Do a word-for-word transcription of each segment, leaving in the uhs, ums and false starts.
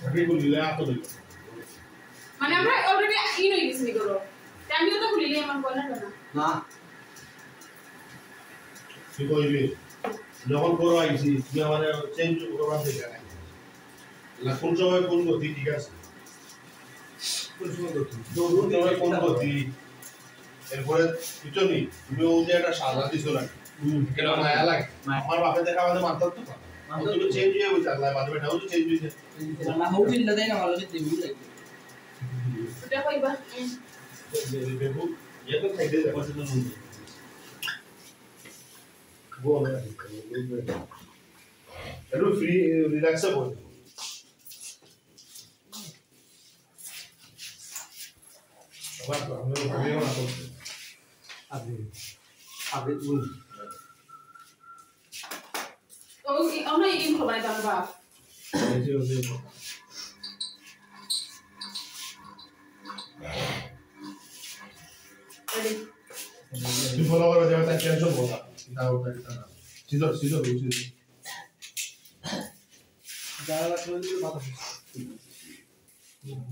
আমি খুলিলে আতো দিল। মানে আমরা already ইন হয়ে গেছি নি করো। তে আমিও তো খুলিলে আমার বলে না। না। কি কইবি? যখন বড় আইছি, তুই আমার চেঞ্জ করবার দেখা নাই। না, কোন সময় কোন গতি ঠিক আছে? কোন সময় গতি? কোন সময় কোন গতি? এরপরে বুঝছো নি? তুমি ওই যে একটা সাজা দিছো না? হুম। এটা মায়া লাগে। মায়া। আমার বাপে দেখা আমাদের মানতাম তো না। মানতাম তো। তুমি চেঞ্জ হয়ে গেছে, আল্লাহ বাদে বেটাও তো চেঞ্জ হয়েছে। না, না, হোক, চিন্তা দেয় না, ভালো করে দেবো, লাগে। এটা কইবা? দেখো, ইয়ে তো খাইতে যাবো, সেটা নুন। বল, একটু ফ্রি, রিল্যাক্সে বল। আবার তো আমরা ভাবিও না করতে। আপনি, আপনি কোন? ও, আমরা ইন খবর দাম বা। এই যে, ওই যে। Ready? তুই ফলো করে যাবে, তার টেনশন বল না। এটা ওটা, এটা না। সিধা, সিধা, সিধা। যারা লাগবে, ওই যে মাথা।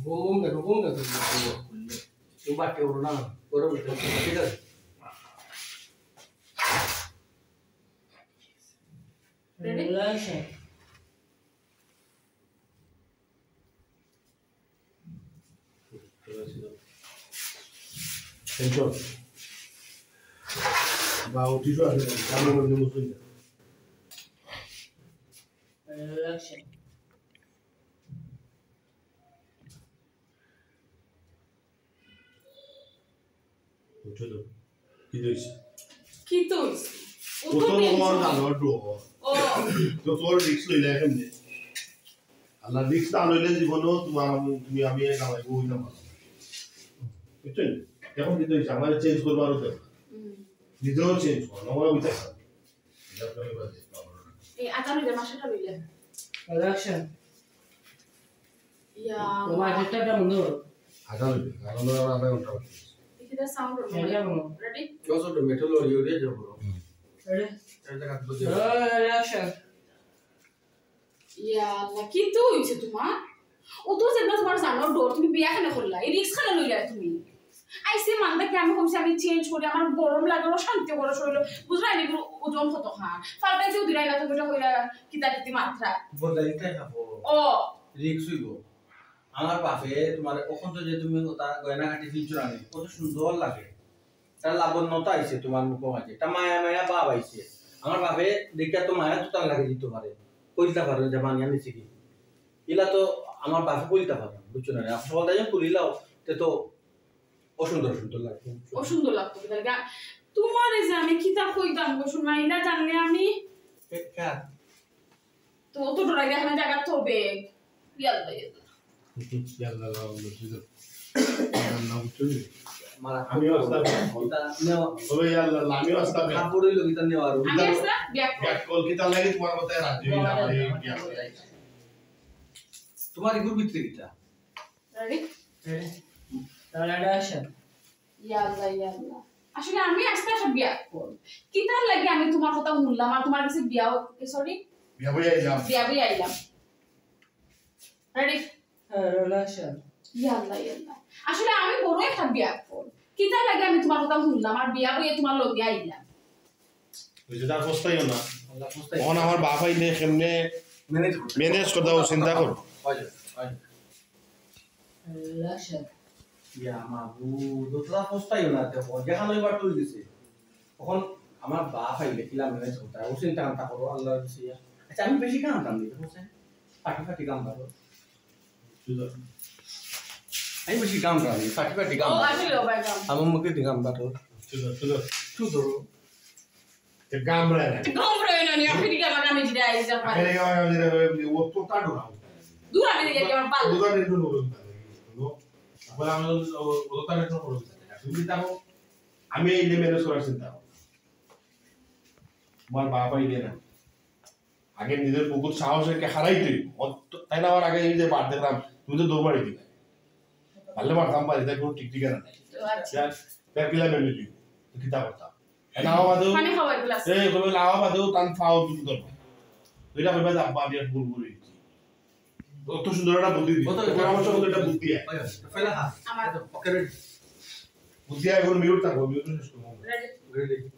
ঘুম দেখো, ঘুম দেখো, ঘুম দেখো। তুমি বাকি ওর না, ওর ভিতরে ঠিক আছে। Ready? Action. Tension. বা ও টিস্যু আছে, কামড় করে নেবো, শুনতে। Action. উঠে তো। কি হইছে? কি তো হইছে? ও ও তো তো টেনশন। তোমার জানো, ডো। ও। তো তোর রিস্ক লইলে এখন নে। আল্লাহ রিস্ক না লইলে জীবনও তোমার আমি, তুমি আমি এক আমায় বই না মানো। বুঝছেন? এখন কিন্তু হইছে, আমার চেঞ্জ করবার হতে। হুম। নিজেও চেঞ্জ করো, আমরা বুঝতে পারি। এই আগামী যে মাসেটা মিলে। Action. ইয়া, তোমার মা। চেষ্টাটা বন্ধ করো। আগামী, আগামী আধা ঘন্টা বাকি আছে। এটা সাউন্ড হলো। এটা বলো। Ready? যত মেটাল ওই ওরে যাবো। হুম। Ready? এটা কাট দিয়ে। Roll action. ইয়া আল্লাহ, কি তো হইছে তোমার? ও তো যেগুলো তোমার জানো ডর, তুমি বিয়া কেন করলা? এই রিস্ক কেন লইলা তুমি? আইসে মানবে কি আমি কমছে আমি চেঞ্জ করি, আমার গরম লাগে, অশান্তি করে শরীর, বুঝলা নি? এগুলো ওজন কত খান? ফালতাই কেউ দিলাই না, তুমি এটা কইলা কিতা কিতি মাত্রা। বদলাইতে খাবো। ও। রিস্ক হইব। আমার বাপে তোমার ওখান তো যে তুমি ওটা গয়না কাটি ফিলছো না, কত সুন্দর লাগে। তার লাবণ্যতা আইছে তোমার মুখো মাঝে, তা মায়া মায়া ভাব আইছে। আমার বাপে দেখিয়া তো মায়া তো তার লাগে দিতে পারে, কইলতা পারে যে মানিয়া নিছে কি। ইলা তো আমার বাপে কইলতা পারে, বুঝছো না? সকাল দাইয়া করিলাও, তে তো অসুন্দর সুন্দর লাগে। অসুন্দর লাগতো কি লাগে? তোমার এই যে আমি কিতা কইতাম গো, শোনা, ইলা জানলে আমি এ, কার? তো অত ডরাই দেখে না জায়গা তো বেগ। ইয়াল্লা, ইয়াল্লা। ইয়াল্লা, আল্লাহ, আল্লাহ, ঠিক আছে। ইয়াল্লা, বুঝছো নি? মারা আমিও আসতাম। এটা নেওয়া। তবে ইয়াল্লা, আল্লাহ, আমিও আসতাম। কাপড় হইলো এটা নেওয়া আর আমি আসতাম, ব্যাক কল। ব্যাক কল, কিতা লাগে তোমার কথায় রাজি হই না, আমি ব্যাক কল। তোমার এগুর ভিতরে কিতা? Ready? Ready? তাহলে এটা action. ইয়াল্লা, ইয়াল্লা। আসলে আমি আজকে আসলে বিয়া করব। কিতার লাগি আমি তোমার কথা শুনলাম আর তোমার কাছে বিয়া, sorry? বিয়া বই আইলাম। বিয়া বই আইলাম। Ready? হ্যাঁ, roll action. ইয়াল্লা, ইয়াল্লা। আসলে আমি বড় একটা বিয়া করব। কিতার লাগি আমি তোমার কথা শুনলাম আর বিয়া বইয়ে তোমার লগে আইলাম। ওই যে তার পস্তাইও না। আল্লাহ পস্তাই। তখন আমার বাপ আইলে কেমনে ম্যানেজ করতে। ম্যানেজ করতে হবে, চিন্তা করো। হয়, হয়। আল্লাহ সাথে। ইয়া মাবুদ, ও তোরা পস্তাইও না, দেখো, যেখানে এবার তুই দিছে। তখন আমার বাপ আইলে কিলা ম্যানেজ করতে হয়, ও চিন্তা কান্তা করো, আল্লাহর কাছে ইয়া। আচ্ছা, আমি বেশি কাম টান দিই, বুঝছেন? ফাটি ফাটি কাম ভালো। সুন্দর। আমি বেশি কাম টান দিই, ফাটি ফাটি কাম ও, ভালো। আসলে ও ভাই কাম। আমার মুখে দি কাম ভালো। সুন্দর, সুন্দর। সুন্দর। তে গামরায় না। গামরায় না, নি, আফ্রিকা বাগানে জিরা আইসা পারে। আফ্রিকা বাগানে জিরা, ও তো তার ডোরা। দূর আমি দেখি আমার পাল। ও তো তার ডোরা। ও, তারপরে আমি ও, ও তো তার ডোরা। তুমি দেখো, আমি এই যে ম্যানেজ করার চিন্তা করো। তোমার বাবা ইয়ে না। আগে নিজের পুকুর সাহস রেখে হারাই তুই। ও তো, তাই না, আমার আগে এই যে বার দেখলাম, তুমি তো দৌড় মারি দিলে। পারলে মারতাম পারি, তাই কোনো ঠিক ঠিকানা নাই। তো আচ্ছা। যা, যা কিলা মেলে তুই, তো কিতা করতাম? এ, না, বাবা, দেও। পানি খাওয়া গ্লাস। এ, কবে লাওয়া বাদেও তান ফাও তুমি ধরবা। দুইটা কইবা যে, "আব্বা, আমি এক ভুল করি দিছি।" অত সুন্দর একটা বুদ্ধি দিই। অত পরামর্শ মতো একটা বুদ্ধি আয়। ওই, ওই, পয়লা হা। আমার ওকে, ready। বুদ্ধি আয়, এখন mute থাকো, mute শেষ করবো। Ready? Ready।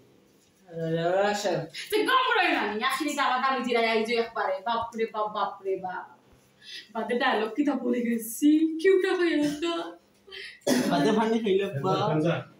Action। তুই গম রই না, নি আসলে তো আমার দামি জিরা আই যে একবারে, বাপ রে বাপ, বাপ রে বাপ। বাদে dialogue কিতা বলে গেছি, কিউটা হয়ে গেছে। বাদে পানি খাইলে বা।